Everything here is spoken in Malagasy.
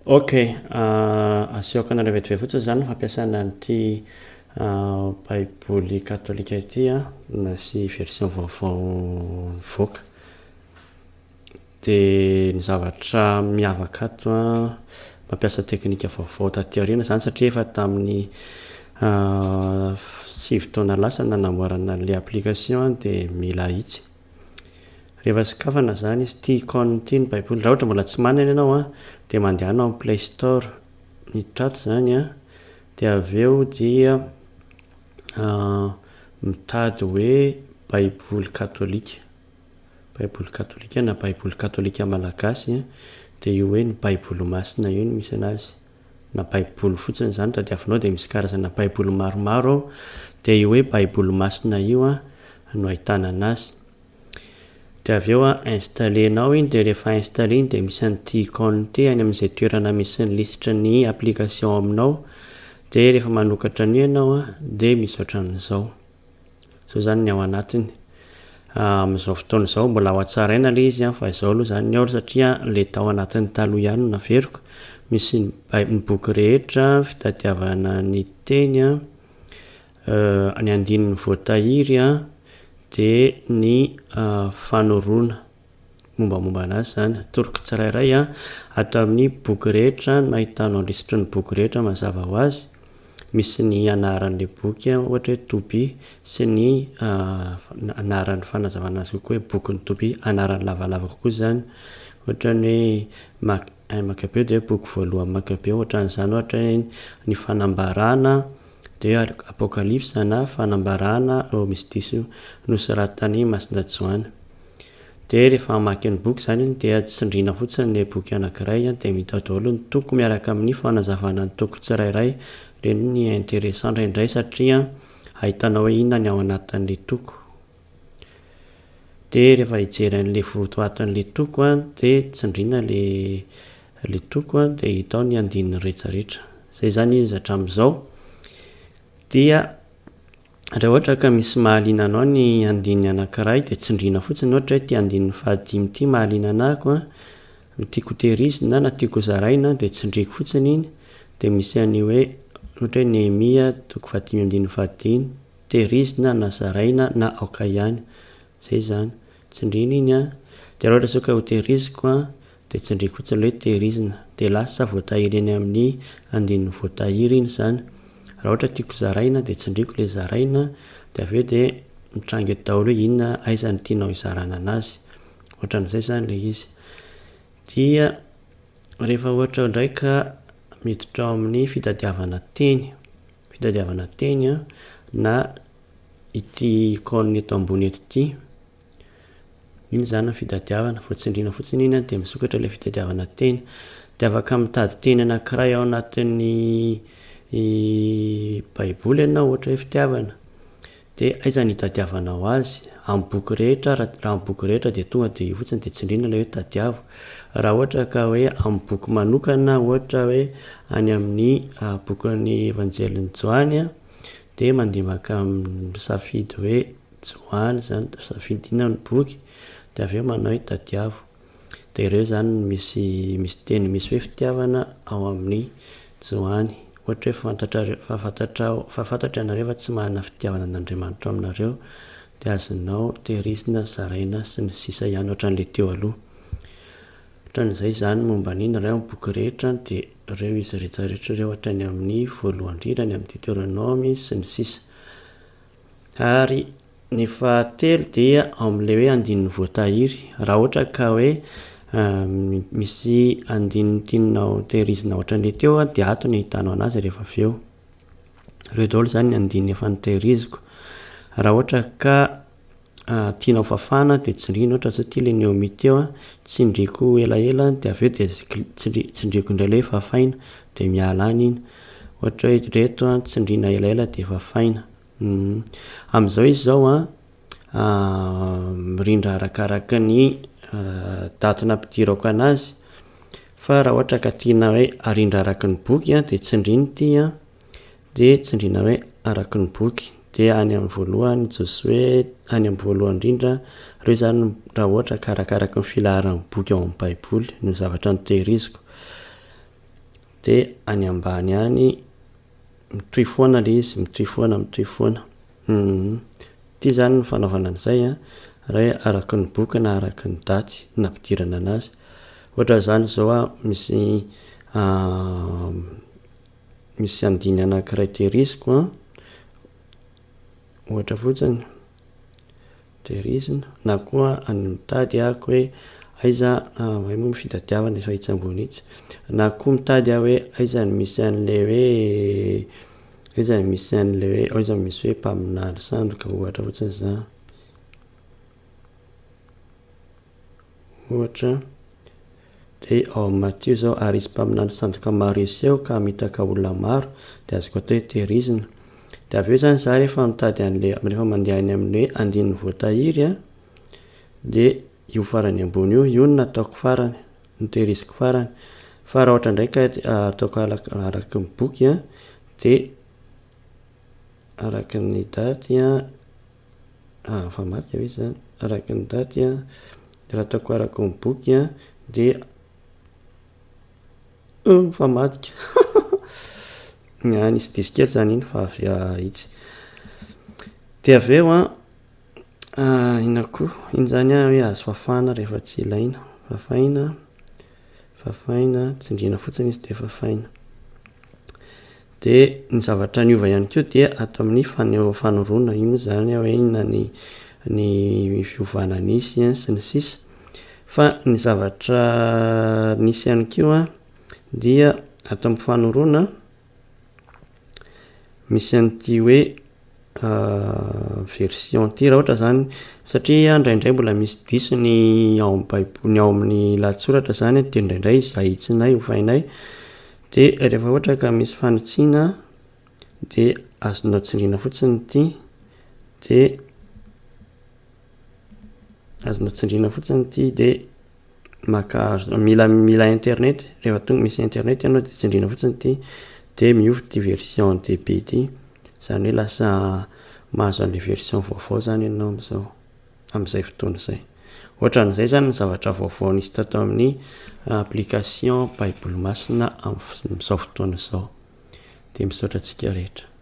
Ok, asehoko anareo vetivety fotsiny izany ny fampiasana an'ity baiboly katolika ity an, sy version vaovao nivoaka. Dia ny zavatra miavaka ato an, mampiasa teknika vaovao taty aoriana izany satria efa tamin'ny 9 taona lasa nanamboarana an'ilay application dia mila ahitsy. Rehefa sokafana izany izy ity icône ity ny baiboly, raha ohatra mbola tsy manana ianao an, dia mandehana ao amin'ny play store, miditra ato izany an, dia avy eo dia mitady hoe baiboly katolika, baiboly katolika na baiboly katolika malagasy an, dia io hoe ny baiboly masina io no misy anazy, na baiboly fotsiny izany tadiavinao dia misy karazana baiboly maromaro ao, dia io hoe baiboly masina io an no ahitana anazy. Dia avy eo an, installer-nao iny, dia rehefa installer iny dia misy an'ity icône ity any amin'izay toerana misy ny lisitry ny application aminao. Dia rehefa manokatra an'io ianao an, dia misy ohatran'izao. Izao izany ny ao anatiny. Amin'izao fotoana izao mbola ho hatsaraina ilay izy an, fa izao aloha izany ny ao satria ilay tao anatiny taloha ihany no naveriko. Misy ny bai- ny boky rehetra, fitadiavana ny teny an, Ny andininy voatahiry dia ny fanoroana mombamomba anazy izany. Atoroko tsirairay ato amin'ny boky rehetra no ahitanao ny lisitry ny boky rehetra mazava ho azy. Misy ny anaran'ilay boky ohatra hoe Tobia sy ny anaran'ny fanazavana azy kokoa hoe bokin'i Tobia, anarany lavalava kokoa izany. Ohatra ny hoe Mak- un Makabeo dia hoe boky voalohan'ny Makabeo, ohatran'izany ohatra hoe ny fanambarana. Dia Apokalypsa na Fanambarana oh misy diso io, nosoratan'i Masindahy Joany. Dia rehefa mamaky ny boky izany dia tsindriana fotsiny ilay boky anankiray dia hita ao daholo ny toko miaraka amin'ny fanazavana ny toko tsirairay. Ireny ny intéressant indraindray satria ahitanao hoe inona ny ao anatin'ilay toko. Dia rehefa hijery an'ilay votoatin'ilay toko dia tsindriana ilay ilay toko dia hita ao ny andininy rehetrarehetra. Izay izany izy hatramin'izao. Dia raha ohatra ka misy mahaliana anao ny andininy anankiray dia tsindriana fotsiny ohatra hoe ity andininy fahadimy ity mahaliana anahako an, no tiako hotehirizina na tiako hozaraina dia tsindriako fotsiny iny dia misy an'io hoe ohatra hoe Nehemia toko fahadimy andininy fahadimy, tehirizina na zaraina na aoka ihany. Izay izany. Tsindriana iny an, dia raha ohatra izao ka hotehiriziko an, Dia tsindriako fotsiny ilay hoe tehirizina. Dia lasa voatahiry eny amin'ny andininy voatahiry iny izany. Raha ohatra tiako zaraina dia tsindriako ilay zaraina, dia avy eo dia mitranga eto daholo hoe inona, aiza no tianao hizarana anazy. Ohatran'izay izany ilay izy. Dia rehefa ohatra indray ka miditra ao amin'ny fitadiavana teny, fitadiavana teny an, na ity icône eto ambony eto ity. Iny izany ny fitadiavana, vao tsindriana fotsiny iny dia misokatra ilay fitadiavana teny. Dia afaka mitady teny anankiray ao anatin'ny baiboly ianao ohatra hoe fitiavana. Dia aiza no hitadiavanao azy? Amin'ny boky rehetra, raha amin'ny boky rehetra dia tonga dia io fotsiny dia tsindriana ilay hoe tadiavo. Raha ohatra ka hoe amin'ny boky manokana ohatra hoe any amin'ny bokin'ny evanjelin'i Joany dia mandeha maka misafidy hoe Joany izany dia safidina ny boky dia avy eo manao hoe tadiavo. Dia ireo izany no misy misy teny misy hoe fitiavana ao amin'ny Joany. Ohatra hoe fantatrareo fa fantatrao fa fantatro ianareo fa tsy manana fitiavana an'Andriamanitra ao aminareo dia azonao tehirizina, zaraina sy ny sisa ihany ohatran'ilay teo aloha. Ohatran'izay izany momba an'iny raha ny boky rehetra dia ireo izy rehetra rehetra ireo hatrany amin'ny voalohany indrindra any amin'ny Deuteronome sy ny sisa. Ary ny fahatelo dia ao amin'ilay hoe andininy voatahiry. Raha ohatra ka hoe misy andininy tianao tehirizina ohatran'ilay teo dia ato no ahitanao anazy rehefa avy eo. Ireo daholo izany ny andininy efa notehiriziko. Raha ohatra ka tianao fafana dia tsindriana ohatra zao ity ilay Naomi teo an, tsindriako elaela dia avy eo dia tsindriako indray ilay hoe fafaina dia miala any iny. Ohatra hoe ireto an, tsindriana elaela dia fafaina. Amin'izao izy izao an, mirindra arakaraka ny daty nampidirako anazy fa raha ohatra ka tiana hoe arindra araka ny boky an dia tsindriana ity an, dia tsindriana hoe araka ny boky dia any amin'ny voalohany Josoe any amin'ny voalohany indrindra ireo izany raha ohatra ka arakaraka ny filaharan'ny boky ao amin'ny baiboly no zavatra notehiriziko. De any ambany any mitohy foana le izy, mitohy foana, mitohy foana. Hum. Ity zany ny fanaovana an'izay an, raha hoe araka ny boky na araka ny daty nampidirana anazy. Ohatra zany zao an, misy misy andiny anankiray tehiriziko an, ohatra fotsiny, tehirizina, na koa any mitady ahako hoe aiza, hay moa ny fitadiavana efa etsy ambony etsy, na koa mitady aho hoe aiza no misy an'le hoe, aiza no misy an'le hoe, aiza no misy hoe mpaminany sandoka ohatra fotsiny zany. Ohatra, dia ao amin'ny Matio izao, ary hisy mpaminany sandoka maro hiseho ka hamitaka olona maro, dia azoko atao hoe tehirizina. Dia avy eo izany za rehefa mitady an'le, rehefa mandeha any amin'ny hoe andininy voatahiry an, dia io farany ambony io, io no nataoko farany, notehiriziko farany. Fa raha ohatra indray ka ataoko araka ny boky an, dia araka ny daty an, Ah, mifamadika ve izany? Araka ny daty an, raha ataoko araka ny boky an, dia mifamadika. Nisy diso kely izany iny fa avy ahitsy. Dia avy eo an, inona koa? Iny izany an hoe azo fafana rehefa tsy ilaina. Fafaina, fafaina, tsindriana fotsiny izy dia fafaina. Dia ny zavatra niova ihany koa dia ato amin'ny faneho- fanorona, io moa zany hoe inona ny ny fiovana nisy an sy ny sisa. Fa ny zavatra nisy ihany koa dia ato amin'ny fanorona misy an'ity hoe version ity raha ohatra zany satria indraindray mbola misy diso ny ao amin'ny baiboly ny ao amin'ny lahatsoratra zany de indraindray izy ahitsinay ovainay de rehefa ohatra ka misy fanitsiana de azonao tsindriana fotsiny ity de azonao tsindriana fotsiny ity de maka mila mila internet rehefa tonga misy internet ianao de tsindriana fotsiny ity de miova ity version DB ity, zany hoe lasa mahazo an'le version vaovao zany ianao am'zao am'zay fotoana zay. Ohatran'izay zany ny zavatra vaovao nisy tato amin'ny application baiboly masina am'zao fotoana zao. De misaotra antsika rehetra.